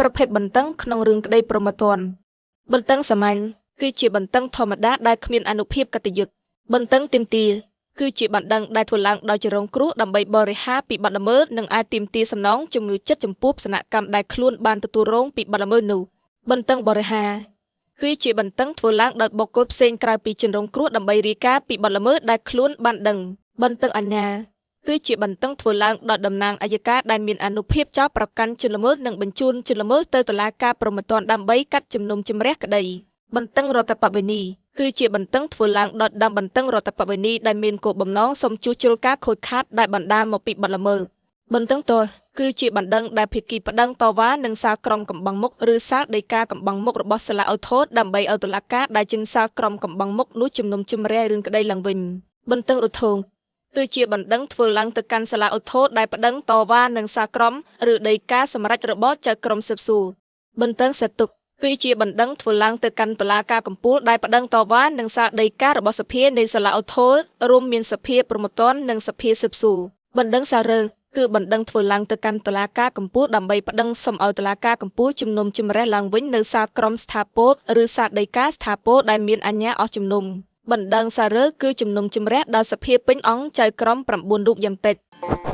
ប្រភេទបន្តឹងក្នុងរឿងក្តីព្រហ្មទណ្ឌបន្តឹងសាមញ្ញគឺជាបន្តឹងធម្មតាដែលគ្មានអានុភាពគតិយុត្តបន្តឹងទាមទារគឺជាបណ្ដឹងដែលធ្វើឡើងដោយជនរងគ្រោះដើម្បីបរិហារពីបទល្មើសនិងអាចទាមទារសំណងជំងឺចិត្តចំពោះសនកម្មដែលខ្លួនបានទទួលរងពីបទល្មើសនោះបន្តឹងបរិហារគឺជាបន្តឹងធ្វើឡើងដោយបុគ្គលផ្សេងក្រៅពីជនរងគ្រោះដើម្បីរាយការណ៍ពីបទល្មើសដែលខ្លួនបានដឹងបន្តឹងអាជ្ញាគឺជាបន្តឹងធ្វើឡើងដោយតំណាងអយ្យការដែលមានអានុភាពចោទប្រកាន់ជនល្មើសនិងបញ្ជូនជនល្មើសទៅតុលាការព្រហ្មទណ្ឌដើម្បីកាត់ជំនុំជម្រះក្តីបន្តឹងរដ្ឋប្បវេណីគឺជាបន្តឹងធ្វើឡើងដោយដើមបន្តឹងរដ្ឋប្បវេណីដែលមានគោលបំណងសុំជួសជុលការខូចខាតដែលបណ្ដាលមកពីបទល្មើសបន្តឹងទោសគឺជាបណ្ដឹងដែលភាគីប្តឹងតវ៉ានឹងសាលក្រមកំបាំងមុខឬសាលដីកាកំបាំងមុខរបស់សាលាឧទ្ធរណ៍ដើម្បីឲ្យតុលាការដែលចេញសាលក្រមកំបាំងមុខនោះជំនុំជម្រះរឿងក្តីឡើងវិញបន្តឹងឧទ្ធរណ៍គឺជាបណ្ដឹងធ្វើឡើងទៅកាន់សាលាឧទ្ធរណ៍ដែលប្តឹងតវ៉ានឹងសាលក្រមឬដីកាសម្រេចរបស់ចៅក្រមស៊ើបសួរបន្តឹងសាទុក្ខគឺជាបណ្ដឹងធ្វើឡើងទៅកាន់តុលាការកំពូលដែលប្តឹងតវ៉ានឹងសាលដីការបស់សភានៃសាលាឧទ្ធរណ៍រួមមានសភាព្រហ្មទណ្ឌនិងសភាស៊ើបសួរបណ្ដឹងសាររើគឺបណ្ដឹងធ្វើឡើងទៅកាន់តុលាការកំពូលដើម្បីប្តឹងសុំឲ្យតុលាការកំពូលជំនុំជម្រះឡើងវិញនៅសាលក្រមស្ថាពរឬសាលដីកាស្ថាពរដែលមានអាជ្ញាអស់ជំនុំបណ្ដឹងសាររើគឺជំនុំជម្រះដោយសភាពេញអង្គចៅក្រម9រូបយ៉ាងតិច។